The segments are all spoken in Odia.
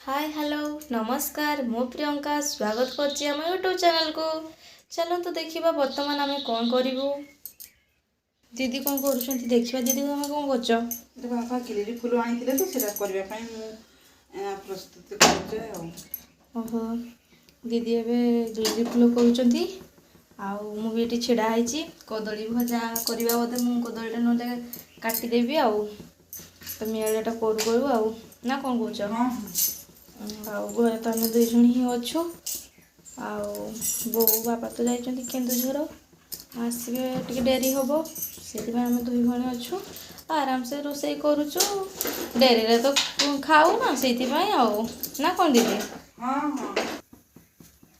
ହାଏ, ହ୍ୟାଲୋ, ନମସ୍କାର। ମୁଁ ପ୍ରିୟଙ୍କା, ସ୍ୱାଗତ କରୁଛି ଆମ ୟୁଟ୍ୟୁବ୍ ଚ୍ୟାନେଲକୁ। ଚାଲନ୍ତୁ ଦେଖିବା ବର୍ତ୍ତମାନ ଆମେ କ'ଣ କରିବୁ। ଦିଦି କ'ଣ କରୁଛନ୍ତି ଦେଖିବା। ଦିଦି, ତମେ କ'ଣ କରୁଛ? ବାପା ଗିଲିରି ଫୁଲ ଆଣିଥିଲେ ତ, ସେଇଟା କରିବା ପାଇଁ ମୁଁ ପ୍ରସ୍ତୁତି କରୁଛି ଆଉ। ଓହୋ, ଦିଦି ଏବେ ଗିଲିରି ଫୁଲ କରୁଛନ୍ତି ଆଉ ମୁଁ ବି ଏଠି ଛିଡ଼ା ହେଇଛି। କଦଳୀ ଭଜା କରିବା ବୋଧେ। ମୁଁ କଦଳୀଟା ନହେଲେ କାଟିଦେବି ଆଉ ତମେ ଏଇଟା କରୁ କରୁ ଆଉ, ନା କ'ଣ କହୁଛ? ହଁ। ଆଉ ଘରେ ତ ଆମେ ଦୁଇ ଜଣ ହିଁ ଅଛୁ ଆଉ ବୋଉ ବାପା ତ ଯାଇଛନ୍ତି କେନ୍ଦୁଝର, ଆସିବେ ଟିକେ ଡେରି ହେବ। ସେଥିପାଇଁ ଆମେ ଦୁଇ ଭଉଣୀ ଅଛୁ, ଆରାମସେ ରୋଷେଇ କରୁଛୁ। ଡେରିରେ ତ ଖାଉ ନା, ସେଇଥିପାଇଁ ଆଉ, ନା କ'ଣ ଦିଦି? ହଁ।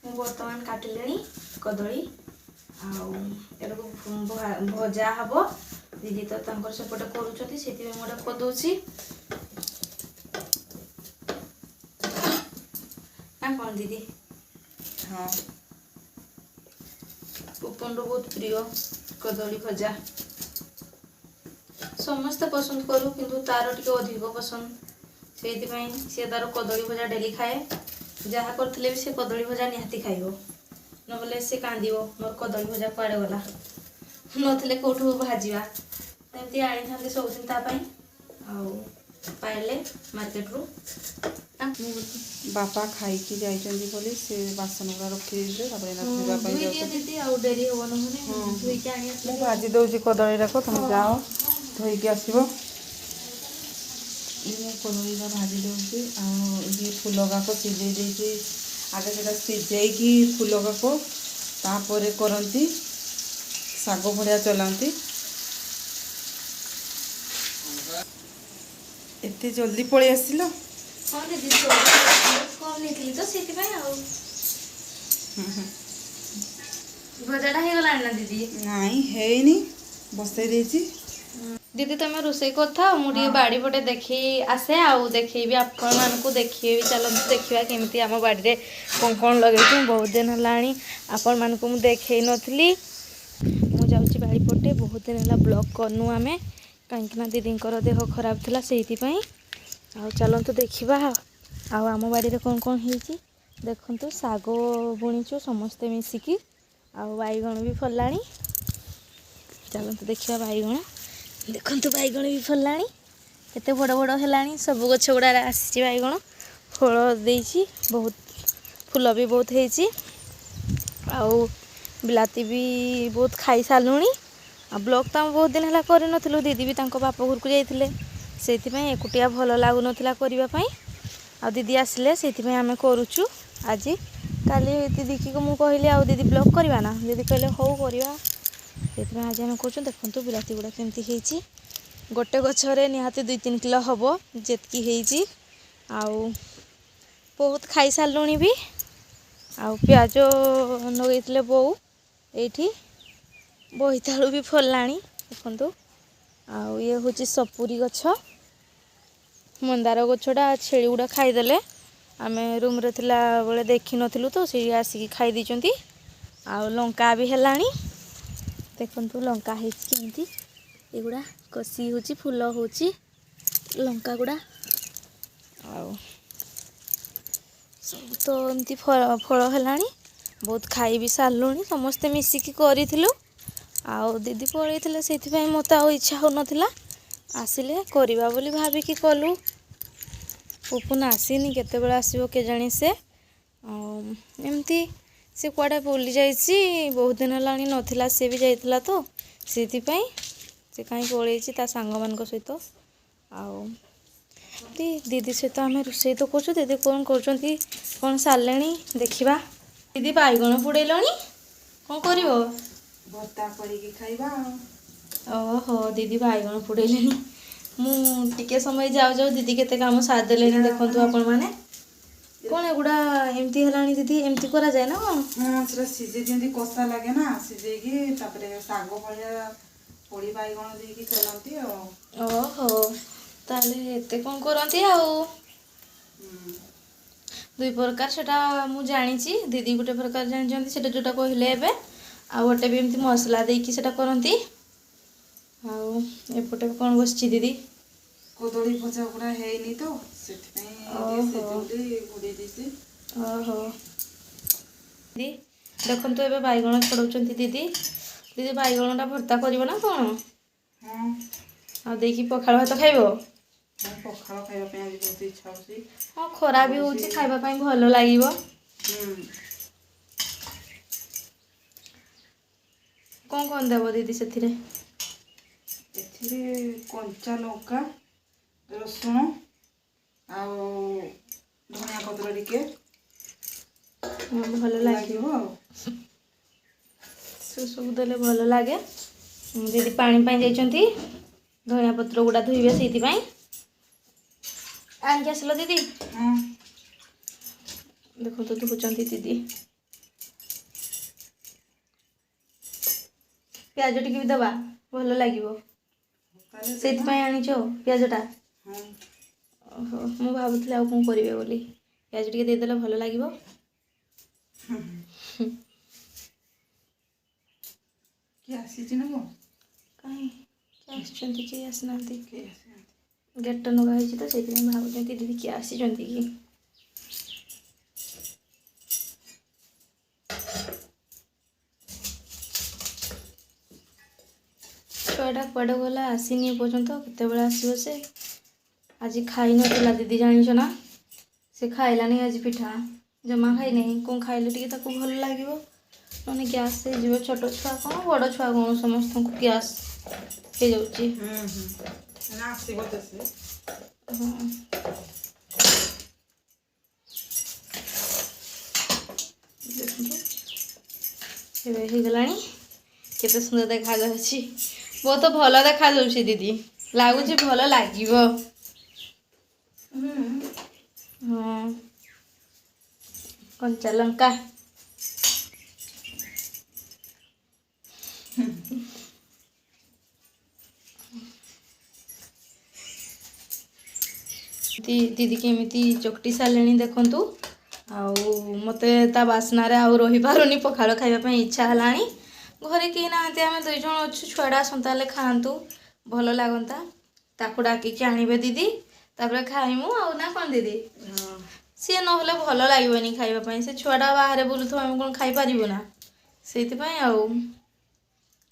ମୁଁ ବର୍ତ୍ତମାନ କାଟିଲିଣି କଦଳୀ ଆଉ ଏଟାକୁ ଭଜା ହେବ। ଦିଦି ତ ତାଙ୍କର ସେପଟେ କରୁଛନ୍ତି, ସେଥିପାଇଁ ମୁଁ ଏଟା କରିଦେଉଛି, ନା କ'ଣ ଦିଦି? ହଁ। ପୁପନର ବହୁତ ପ୍ରିୟ କଦଳୀ ଭଜା। ସମସ୍ତେ ପସନ୍ଦ କରୁ, କିନ୍ତୁ ତାର ଟିକେ ଅଧିକ ପସନ୍ଦ। ସେଇଥିପାଇଁ ସିଏ ତାର କଦଳୀ ଭଜା ଡେଲି ଖାଏ। ଯାହା କରିଥିଲେ ବି ସେ କଦଳୀ ଭଜା ନିହାତି ଖାଇବ, ନହେଲେ ସେ କାନ୍ଦିବ, ମୋର କଦଳୀ ଭଜା କୁଆଡ଼େ ଗଲା, ନଥିଲେ କେଉଁଠୁ ଭାଜିବା। ଏମିତି ଆଣିଥାନ୍ତି ସବୁଦିନ ତା ପାଇଁ ଆଉ ପାଇଲେ ମାର୍କେଟରୁ। ବାପା ଖାଇକି ଯାଇଛନ୍ତି ବୋଲି ସେ ବାସନ ଗୁଡ଼ା ରଖିଦେଇଥିଲେ, ତାପରେ ଏଇନା ଧୋଇବା ପାଇଁ ଧୋଇ ଦିଅ ଯାଉଛନ୍ତି। ଦିଦି, ଆଉ ଡେରି ହବ ନହେଲେ। ହଁ। ଧୋଇକି ଆଣି ମୁଁ ଆସିଲେ ଭାଜି ଦେଉଛି କଦଳୀଟାକୁ, ତମେ ଯାଅ ଧୋଇକି ଆସିବ। ମୁଁ କଦଳୀଟା ଭାଜି ଦେଉଛି ଆଉ ଇଏ ଫୁଲ ଗାକ ସିଝେଇ ଦେଇଛି। ଆଗେ ସେଇଟା ସିଝେଇକି ଫୁଲ ଗାକ ତାପରେ କରନ୍ତି, ଶାଗ ଭଳିଆ ଚଲାନ୍ତି। ଏତେ ଜଲ୍ଦି ପଳେଇ ଆସିଲ? ହଁ ଦିଦି, ବହୁତ କମ୍ ନେଇଥିଲି ତ, ସେଇଥିପାଇଁ। ଆଉ ଭଜାଟା ହେଇଗଲାଣି ନା ଦିଦି? ନାଇଁ, ହେଇନି, ବସେଇ ଦେଇଛି। ଦିଦି, ତମେ ରୋଷେଇ କରିଥାଅ, ମୁଁ ଟିକେ ବାଡ଼ି ପଟେ ଦେଖି ଆସେ ଆଉ ଦେଖେଇବି ଆପଣମାନଙ୍କୁ, ଦେଖିବି। ଚାଲନ୍ତୁ ଦେଖିବା କେମିତି ଆମ ବାଡ଼ିରେ କ'ଣ କ'ଣ ଲଗେଇଛୁ। ବହୁତ ଦିନ ହେଲାଣି ଆପଣମାନଙ୍କୁ ମୁଁ ଦେଖେଇ ନଥିଲି। ମୁଁ ଯାଉଛି ବାଡ଼ି ପଟେ। ବହୁତ ଦିନ ହେଲା ବ୍ଲଗ୍ କରିନୁ ଆମେ, କାହିଁକିନା ଦିଦିଙ୍କର ଦେହ ଖରାପ ଥିଲା, ସେଇଥିପାଇଁ। ଆଉ ଚାଲନ୍ତୁ ଦେଖିବା ଆଉ ଆମ ବାଡ଼ିରେ କ'ଣ କ'ଣ ହେଇଛି। ଦେଖନ୍ତୁ, ଶାଗ ବୁଣିଛୁ ସମସ୍ତେ ମିଶିକି ଆଉ ବାଇଗଣ ବି ଫଳିଲାଣି। ଚାଲନ୍ତୁ ଦେଖିବା ବାଇଗଣ। ଦେଖନ୍ତୁ, ବାଇଗଣ ବି ଫଳିଲାଣି, କେତେ ବଡ଼ ବଡ଼ ହେଲାଣି। ସବୁ ଗଛ ଗୁଡ଼ାରେ ଆସିଛି ବାଇଗଣ, ଫଳ ଦେଇଛି ବହୁତ, ଫୁଲ ବି ବହୁତ ହେଇଛି ଆଉ ବିଲାତି ବି ବହୁତ ଖାଇସାରିଲୁଣି। ଆଉ ବ୍ଲଗ୍ ତ ଆମେ ବହୁତ ଦିନ ହେଲା କରିନଥିଲୁ। ଦିଦି ବି ତାଙ୍କ ବାପ ଘରକୁ ଯାଇଥିଲେ, ସେଇଥିପାଇଁ ଏକୁଟିଆ ଭଲ ଲାଗୁନଥିଲା କରିବା ପାଇଁ। ଆଉ ଦିଦି ଆସିଲେ, ସେଇଥିପାଇଁ ଆମେ କରୁଛୁ ଆଜି। କାଲି ଦିଦିକି ମୁଁ କହିଲି, ଆଉ ଦିଦି ବ୍ଲଗ୍ କରିବା ନା? ଦିଦି କହିଲେ ହଉ କରିବା। ସେଇଥିପାଇଁ ଆଜି ଆମେ କରୁଛୁ। ଦେଖନ୍ତୁ ବିଲାତି ଗୁଡ଼ା କେମିତି ହେଇଛି। ଗୋଟେ ଗଛରେ ନିହାତି 2-3 କିଲୋ ହେବ ଯେତିକି ହେଇଛି। ଆଉ ବହୁତ ଖାଇସାରିଲୁଣି ବି। ଆଉ ପିଆଜ ଲଗେଇଥିଲେ ବୋଉ ଏଇଠି, ବୋଇତାଳୁ ବି ଫଳିଲାଣି ଦେଖନ୍ତୁ। ଆଉ ଇଏ ହେଉଛି ସପୁରୀ ଗଛ। ମନ୍ଦାର ଗଛଟା ଛେଳି ଗୁଡ଼ା ଖାଇଦେଲେ। ଆମେ ରୁମ୍ରେ ଥିଲାବେଳେ ଦେଖିନଥିଲୁ ତ, ସେଇ ଆସିକି ଖାଇ ଦେଇଛନ୍ତି। ଆଉ ଲଙ୍କା ବି ହେଲାଣି। ଦେଖନ୍ତୁ ଲଙ୍କା ହେଇଛି କେମିତି। ଏଗୁଡ଼ା କଷି ହେଉଛି, ଫୁଲ ହେଉଛି ଲଙ୍କା ଗୁଡ଼ା। ଆଉ ସବୁ ତ ଏମିତି ଫଳ ଫଳ ହେଲାଣି, ବହୁତ ଖାଇ ବି ସାରିଲୁଣି। ସମସ୍ତେ ମିଶିକି କରିଥିଲୁ ଆଉ ଦିଦି ପଳେଇଥିଲେ, ସେଇଥିପାଇଁ ମୋତେ ଆଉ ଇଚ୍ଛା ହେଉନଥିଲା। ଆସିଲେ କରିବା ବୋଲି ଭାବିକି କଲୁ। ପୁପୁନ ଆସିନି, କେତେବେଳେ ଆସିବ କେଜାଣି ସେ। ଆଉ ଏମିତି ସେ କୁଆଡ଼େ ବୁଲି ଯାଇଛି, ବହୁତ ଦିନ ହେଲାଣି ନଥିଲା। ସେ ବି ଯାଇଥିଲା ତ, ସେଇଥିପାଇଁ ସେ କାହିଁ ପଳେଇଛି ତା ସାଙ୍ଗମାନଙ୍କ ସହିତ। ଆଉ ଏମିତି ଦିଦି ସହିତ ଆମେ ରୋଷେଇ ତ କରୁଛୁ। ଦିଦି କ'ଣ କରୁଛନ୍ତି, କ'ଣ ସାରିଲେଣି ଦେଖିବା। ଦିଦି, ବାଇଗଣ ପୋଡ଼େଇଲଣି, କ'ଣ କରିବ? ଭର୍ତ୍ତା କରିକି ଖାଇବା ଆଉ। ଓହୋ, ଦିଦି ବାଇଗଣ ପୋଡ଼େଇଲେଣି। ମୁଁ ଟିକେ ସମୟ ଯାଉ ଯାଉ ଦିଦି କେତେ କାମ ସାରିଦେଲେଣି। ଦେଖନ୍ତୁ ଆପଣମାନେ, କ'ଣ ଏଗୁଡ଼ା ଏମିତି ହେଲାଣି ଦିଦି? ଏମିତି କରାଯାଏ ନା କ'ଣ? ହଁ, ସେଟା ସିଝେଇ ଦିଅନ୍ତି, କଷା ଲାଗେ ନା, ସିଝେଇକି ତାପରେ ଶାଗ ଭଳିଆ ପୋଡ଼ି ବାଇଗଣ ଦେଇକି ଚଲାନ୍ତି ଆଉ। ଓହୋ, ତାହେଲେ ଏତେ କ'ଣ କରନ୍ତି ଆଉ। ଦୁଇ ପ୍ରକାର ସେଟା ମୁଁ ଜାଣିଛି। ଦିଦି ଗୋଟେ ପ୍ରକାର ଜାଣିଛନ୍ତି, ସେଟା ଯୋଉଟା କହିଲେ ଏବେ। ଆଉ ଗୋଟେ ବି ଏମିତି ମସଲା ଦେଇକି ସେଟା କରନ୍ତି। ଆଉ ଏପଟେ କ'ଣ ବସିଛି ଦିଦି? କଦଳୀ ଭଜା ଗୁଡ଼ା ହେଇନି ତ, ସେଥିପାଇଁ ଓହୋ। ଟିକେ ସିଝୁ ବୋଲି ଘୋଡ଼େଇ ଦେଇଛି। ଓହୋ ଦିଦି, ଦେଖନ୍ତୁ ଏବେ ବାଇଗଣ ଛଡ଼ଉଛନ୍ତି ଦିଦି। ଦିଦି, ବାଇଗଣଟା ଭର୍ତ୍ତା କରିବ ନା କ'ଣ? ହଁ। ଆଉ ଦେଇକି ପଖାଳ ଭାତ ଖାଇବ? ହଁ, ପଖାଳ ଖାଇବା ପାଇଁ ଆଜି ବହୁତ ଇଚ୍ଛା ହେଉଛି। ହଁ, ଖରା ବି ହେଉଛି, ଖାଇବା ପାଇଁ ଭଲ ଲାଗିବ। କ'ଣ କ'ଣ ଦେବ ଦିଦି ସେଥିରେ? ଏଥିରେ କଞ୍ଚା ଲଙ୍କା, ରସୁଣ ଆଉ ଧନିଆ ପତ୍ର ଟିକେ। ହଁ, ଭଲ ଲାଗିବ। ଲାଗିବ ଆଉ। ସେ ସବୁ ଦେଲେ ଭଲ ଲାଗେ। ଦିଦି ପାଣି ପାଇଁ ଯାଇଛନ୍ତି, ଧନିଆ ପତ୍ର ଗୁଡ଼ା ଧୋଇବେ, ସେଇଥିପାଇଁ ଆଣିକି ଆସିଲ ଦିଦି? ହଁ। ଦେଖନ୍ତୁ, ଧୋଉଛନ୍ତି ଦିଦି। ପିଆଜ ଟିକେ ବି ଦେବା, ଭଲ ଲାଗିବ। ତାହେଲେ ସେଇଥିପାଇଁ ଆଣିଛ ପିଆଜଟା? ହଁ। ଓହୋ, ମୁଁ ଭାବୁଥିଲି ଆଉ କ'ଣ କରିବେ ବୋଲି। ପିଆଜ ଟିକେ ଦେଇଦେଲେ ଭଲ ଲାଗିବ। କିଏ ଆସିଛି ନା କ'ଣ? କାହିଁ, କିଏ ଆସିଛନ୍ତି? କେହି ଆସିନାହାନ୍ତି। କେହି ଆସିନାହାନ୍ତି। ଗେଟ୍ଟା ଲଗା ହେଇଛି ତ, ସେଇଥିପାଇଁ ଭାବୁଛନ୍ତି ଦିଦି କିଏ ଆସିଛନ୍ତି କି। ଛୁଆଟା କୁଆଡ଼େ ଗଲା? ଆସିନି ଏପର୍ଯ୍ୟନ୍ତ, କେତେବେଳେ ଆସିବ ସେ? ଆଜି ଖାଇନଥିଲା ଦିଦି, ଜାଣିଛ ନା? ସେ ଖାଇଲାନି ଆଜି, ପିଠା ଜମା ଖାଇନାହିଁ। କ'ଣ ଖାଇଲେ ଟିକେ ତାକୁ ଭଲ ଲାଗିବ, ନହେଲେ ଗ୍ୟାସ୍ ହେଇଯିବ। ଛୋଟ ଛୁଆ କ'ଣ, ବଡ଼ ଛୁଆ କ'ଣ, ସମସ୍ତଙ୍କୁ ଗ୍ୟାସ୍ ହେଇଯାଉଛି। ହୁଁ ହୁଁ ନା, ଆସିବ ତ ସେ। ହଁ, ଦେଖନ୍ତୁ, ଏବେ ହେଇଗଲାଣି। କେତେ ସୁନ୍ଦର ଦେଖାଯାଉଛି, ବହୁତ ଭଲ ଦେଖାଯାଉଛି ଦିଦି। ଲାଗୁଛି ଭଲ ଲାଗିବ। ହଁ, କଞ୍ଚା ଲଙ୍କା। ଦିଦି କେମିତି ଚକଟି ସାରିଲେଣି ଦେଖନ୍ତୁ। ଆଉ ମୋତେ ତା ବାସ୍ନାରେ ଆଉ ରହିପାରୁନି, ପଖାଳ ଖାଇବା ପାଇଁ ଇଚ୍ଛା ହେଲାଣି। ଘରେ କେହି ନାହାନ୍ତି, ଆମେ ଦୁଇ ଜଣ ଅଛୁ। ଛୁଆଟା ଆସନ୍ତା ହେଲେ ଖାଆନ୍ତୁ, ଭଲ ଲାଗନ୍ତା। ତାକୁ ଡାକିକି ଆଣିବେ ଦିଦି, ତାପରେ ଖାଇମୁ ଆଉ, ନା କ'ଣ ଦିଦି? ହଁ। ସିଏ ନହେଲେ ଭଲ ଲାଗିବନି ଖାଇବା ପାଇଁ। ସେ ଛୁଆଟା ବାହାରେ ବୁଲୁଥିବ, ଆମେ କ'ଣ ଖାଇପାରିବୁ ନା? ସେଇଥିପାଇଁ ଆଉ।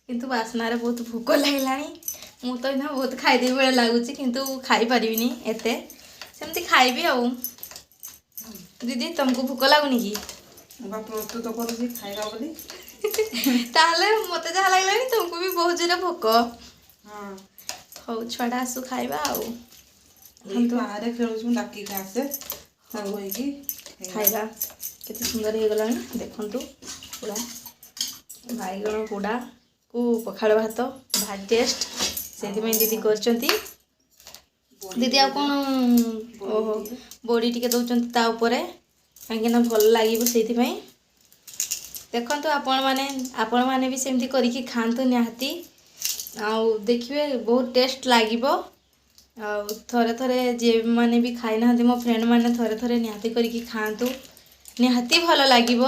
କିନ୍ତୁ ବାସ୍ନାରେ ବହୁତ ଭୋକ ଲାଗିଲାଣି। ମୁଁ ତ ଏଇନା ବହୁତ ଖାଇଦେବି ଭଳିଆ ଲାଗୁଛି, କିନ୍ତୁ ଖାଇପାରିବିନି ଏତେ। ସେମିତି ଖାଇବି ଆଉ। ଦିଦି, ତମକୁ ଭୋକ ଲାଗୁନି କି? ମୁଁ ବା ପ୍ରସ୍ତୁତ କରୁଛି ଖାଇବା ବୋଲି। ତାହେଲେ ମୋତେ ଯାହା ଲାଗିଲାଣି, ତମକୁ ବି ବହୁତ ଜୋରେ ଭୋକ। ହଁ। ହଉ, ଛୁଆଟା ଆସୁ, ଖାଇବା ଆଉ। ଏଇ ବାହାରେ ଖେଳୁଛି, ମୁଁ ଡାକିକି ଆସେ, ସାଙ୍ଗ ହେଇକି ଖାଇବା। କେତେ ସୁନ୍ଦର ହେଇଗଲାଣି ଦେଖନ୍ତୁ ପୁରା। ବାଇଗଣ ପୋଡ଼ାକୁ ପଖାଳ ଭାତ ଭାରି ଟେଷ୍ଟ, ସେଇଥିପାଇଁ ଦିଦି କରିଛନ୍ତି। ଦିଦି, ଆଉ କ'ଣ? ଓହୋ, ବଡ଼ି ଟିକେ ଦେଉଛନ୍ତି ତା ଉପରେ, କାହିଁକିନା ଭଲ ଲାଗିବ ସେଇଥିପାଇଁ। ଦେଖନ୍ତୁ ଆପଣମାନେ, ଆପଣମାନେ ବି ସେମିତି କରିକି ଖାଆନ୍ତୁ ନିହାତି, ଆଉ ଦେଖିବେ ବହୁତ ଟେଷ୍ଟ ଲାଗିବ। ଆଉ ଥରେ ଥରେ ଯିଏମାନେ ବି ଖାଇନାହାନ୍ତି, ମୋ ଫ୍ରେଣ୍ଡ ମାନେ, ଥରେ ଥରେ ନିହାତି କରିକି ଖାଆନ୍ତୁ, ନିହାତି ଭଲ ଲାଗିବ।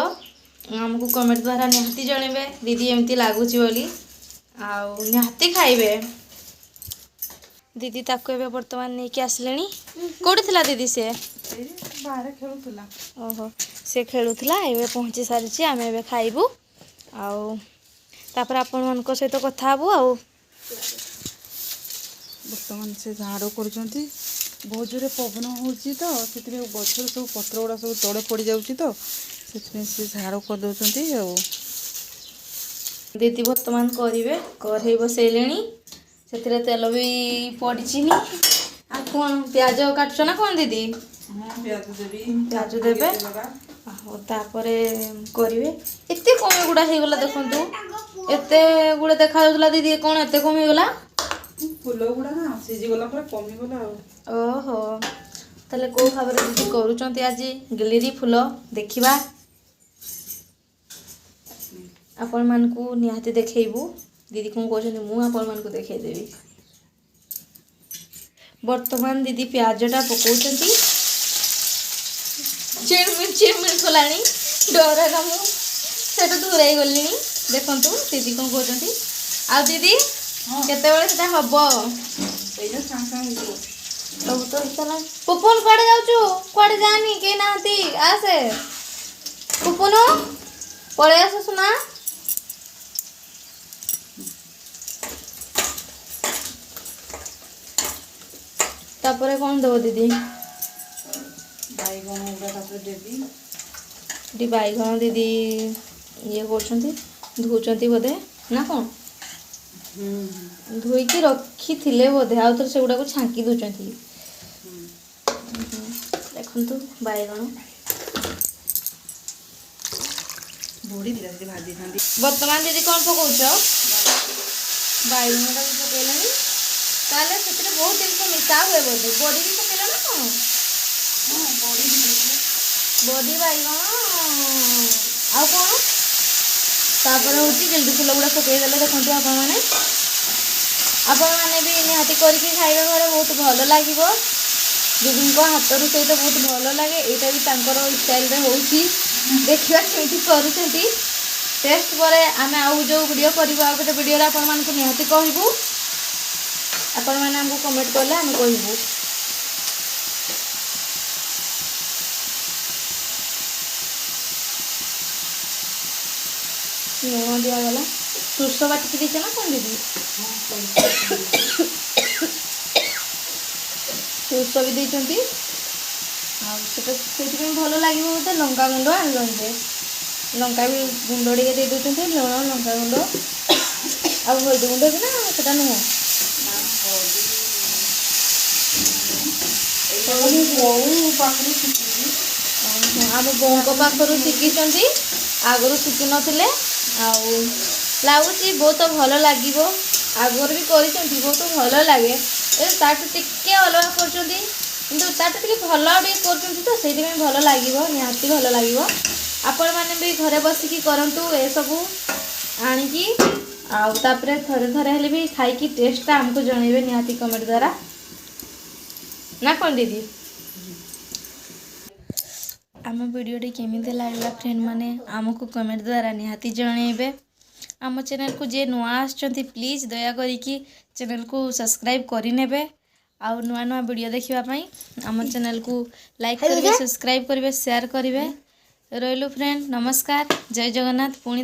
ଆମକୁ କମେଣ୍ଟ ଦ୍ୱାରା ନିହାତି ଜଣେଇବେ ଦିଦି ଏମିତି ଲାଗୁଛି ବୋଲି, ଆଉ ନିହାତି ଖାଇବେ। ଦିଦି ତାକୁ ଏବେ ବର୍ତ୍ତମାନ ନେଇକି ଆସିଲେଣି। କୋଉଠି ଥିଲା ଦିଦି ସେ? ଏଇ ବାହାରେ ଖେଳୁଥିଲା। ଓହୋ, ସେ ଖେଳୁଥିଲା, ଏବେ ପହଞ୍ଚି ସାରିଛି। ଆମେ ଏବେ ଖାଇବୁ ଆଉ ତାପରେ ଆପଣମାନଙ୍କ ସହିତ କଥା ହେବୁ ଆଉ। ବର୍ତ୍ତମାନ ସେ ଝାଡ଼ୁ କରୁଛନ୍ତି। ବହୁତ ଜୋରେ ପବନ ହେଉଛି ତ, ସେଥିପାଇଁ ଗଛର ସବୁ ପତ୍ର ଗୁଡ଼ା ସବୁ ତଳେ ପଡ଼ିଯାଉଛି ତ, ସେଥିପାଇଁ ସେ ଝାଡ଼ୁ କରିଦେଉଛନ୍ତି ଆଉ। ଦିଦି ବର୍ତ୍ତମାନ କରିବେ, କଢ଼େଇ ବସେଇଲେଣି, ସେଥିରେ ତେଲ ବି ପଡ଼ିଚିନି। ଆଉ କ'ଣ, ପିଆଜ କାଟୁଛ ନା କ'ଣ ଦିଦି? ହଁ, ପିଆଜ ଦେବି। ପିଆଜ ଦେବେ। ଆଉ ତାପରେ କରିବେ। ଏତେ କମ ଗୁଡ଼ା ହେଇଗଲା ଦେଖନ୍ତୁ, ଏତେ ଗୁଡ଼ା ଦେଖାଯାଉଥିଲା ଦିଦି, କ'ଣ ଏତେ କମ ହେଇଗଲା? ଫୁଲ ଗୁଡ଼ା ନା ସିଝିଗଲା ପରେ କମିଗଲା ଆଉ। ଓହୋ, ତାହେଲେ କେଉଁ ଭାବରେ ଦିଦି କରୁଛନ୍ତି ଆଜି ଗିଲିରି ଫୁଲ, ଦେଖିବା। ଆପଣମାନଙ୍କୁ ନିହାତି ଦେଖେଇବୁ ଦିଦି କ'ଣ କହୁଛନ୍ତି, ମୁଁ ଆପଣମାନଙ୍କୁ ଦେଖେଇଦେବି। ବର୍ତ୍ତମାନ ଦିଦି ପିଆଜଟା ପକାଉଛନ୍ତି। ଚିଣମିଣ ଚିଣମିଣ କଲାଣି, ଡରରେ ମୁଁ ସେଠୁ ଦୂରେଇ ଗଲିଣି। ଦେଖନ୍ତୁ ଦିଦି କ'ଣ କହୁଛନ୍ତି। ଆଉ ଦିଦି, କେତେବେଳେ ସେଟା ହବ? ଏଇଟା ସାଙ୍ଗେ ସାଙ୍ଗେ ହେଇଯିବ। ସବୁ ତ ହେଇସାରିଲାଣି। ପୁପୁନ, କୁଆଡ଼େ ଯାଉଛୁ? କୁଆଡ଼େ ଯାନି, କେହି ନାହାନ୍ତି, ଆସେ। ପୁପୁନ, ପଳେଇ ଆସ ସୁନା। ତାପରେ କ'ଣ ଦେବ ଦିଦି? ବାଇଗଣ ଗୁଡ଼ା ତାପରେ ଦେବି। ଏଠି ବାଇଗଣ ଦିଦି ଇଏ କରୁଛନ୍ତି, ଧୋଉଛନ୍ତି ବୋଧେ ନା କ'ଣ? ହୁଁ। ଧୋଇକି ରଖିଥିଲେ ବୋଧେ, ଆଉ ଥରେ ସେଗୁଡ଼ାକୁ ଛାଙ୍କି ଦେଉଛନ୍ତି। ଦେଖନ୍ତୁ ବାଇଗଣ। ବଡ଼ି ଦିଟା ସେଠି ଭାଜି ଦେଇଥାନ୍ତି। ବର୍ତ୍ତମାନ ଦିଦି କ'ଣ ପକଉଛ? ବାଇଗଣଟା ବି ପକେଇଲେଣି। ତାହେଲେ ସେଥିରେ ବହୁତ ଜିନିଷ ମିଶା ହୁଏ ବୋଧେ। ବଡ଼ି ବି ପକେଇଲ ନା କ'ଣ? ହଁ, ବଡ଼ି ବି ଦେଇଥିଲେ। ବଡ଼ି, ବାଇଗଣ ଆଉ କ'ଣ? ତାପରେ ହେଉଛି ଗେଣ୍ଡୁ ଫୁଲ ଗୁଡ଼ା ପକେଇଦେଲେ। ଦେଖନ୍ତୁ ଆପଣମାନେ, ଆପଣମାନେ ବି ନିହାତି କରିକି ଖାଇବେ ଘରେ, ବହୁତ ଭଲ ଲାଗିବ। ଦିଦିଙ୍କ ହାତ ରୋଷେଇ ତ ବହୁତ ଭଲ ଲାଗେ। ଏଇଟା ବି ତାଙ୍କର ଷ୍ଟାଇଲରେ ହେଉଛି, ଦେଖିବା କେମିତି କରୁଛନ୍ତି। ଟେଷ୍ଟ ପରେ ଆମେ ଆଉ ଯେଉଁ ଭିଡ଼ିଓ କରିବୁ, ଆଉ ଗୋଟେ ଭିଡ଼ିଓରେ ଆପଣମାନଙ୍କୁ ନିହାତି କହିବୁ। ଆପଣମାନେ ଆମକୁ କମେଣ୍ଟ କଲେ ଆମେ କହିବୁ। ଲୁଣ ଦିଆଗଲା। ସୋରିଷ ବାଟିକି ଦେଇଛ ନା କ'ଣ ଦିଦି? ହଁ, ସୋରିଷ। ସୋରିଷ ବି ଦେଇଛନ୍ତି ଆଉ ସେଟା ସେଇଥିପାଇଁ ଭଲ ଲାଗିବ ବୋଧେ। ଲଙ୍କା ଗୁଣ୍ଡ ଆଣିଲଣି, ଲଙ୍କା ବି ଗୁଣ୍ଡ ଟିକେ ଦେଇ ଦେଉଛନ୍ତି। ଲୁଣ, ଲଙ୍କା ଗୁଣ୍ଡ ଆଉ ହଳଦୀ ଗୁଣ୍ଡ ବି ନା ସେଟା ନୁହଁ? ନା, ହଳଦୀ। ଏଇଟା ମୁଁ ବୋଉ ପାଖରୁ ଶିଖିଛି। ଓହୋ, ଆମ ବୋଉଙ୍କ ପାଖରୁ ଶିଖିଛନ୍ତି, ଆଗରୁ ଶିଖିନଥିଲେ। ଆଉ ଲାଗୁଛି ବହୁତ ଭଲ ଲାଗିବ। ଆଗରୁ ବି କରିଛନ୍ତି, ବହୁତ ଭଲ ଲାଗେ। ଏ ତାଠୁ ଟିକେ ଅଲଗା କରୁଛନ୍ତି, କିନ୍ତୁ ତାଠୁ ଟିକେ ଭଲ ଆଉ ଟିକେ କରୁଛନ୍ତି ତ ସେଇଥିପାଇଁ ଭଲ ଲାଗିବ, ନିହାତି ଭଲ ଲାଗିବ। ଆପଣମାନେ ବି ଘରେ ବସିକି କରନ୍ତୁ ଏସବୁ ଆଣିକି, ଆଉ ତାପରେ ଥରେ ଥରେ ହେଲେ ବି ଖାଇକି ଟେଷ୍ଟଟା ଆମକୁ ଜଣେଇବେ ନିହାତି କମେଣ୍ଟ ଦ୍ୱାରା, ନା କ'ଣ ଦିଦି? ଆମ ଭିଡ଼ିଓଟି କେମିତି ଲାଗିଲା ଫ୍ରେଣ୍ଡ ମାନେ, ଆମକୁ କମେଣ୍ଟ ଦ୍ୱାରା ନିହାତି ଜଣେଇବେ। ଆମ ଚ୍ୟାନେଲକୁ ଯିଏ ନୂଆ ଆସିଛନ୍ତି, ପ୍ଲିଜ୍ ଦୟା କରିକି ଚ୍ୟାନେଲକୁ ସବସ୍କ୍ରାଇବ୍ କରିନେବେ। ଆଉ ନୂଆ ନୂଆ ଭିଡ଼ିଓ ଦେଖିବା ପାଇଁ ଆମ ଚ୍ୟାନେଲକୁ ଲାଇକ୍ କରିବେ, ସବସ୍କ୍ରାଇବ୍ କରିବେ, ସେୟାର କରିବେ। ରହିଲୁ ଫ୍ରେଣ୍ଡ, ନମସ୍କାର, ଜୟ ଜଗନ୍ନାଥ ପୁଣି।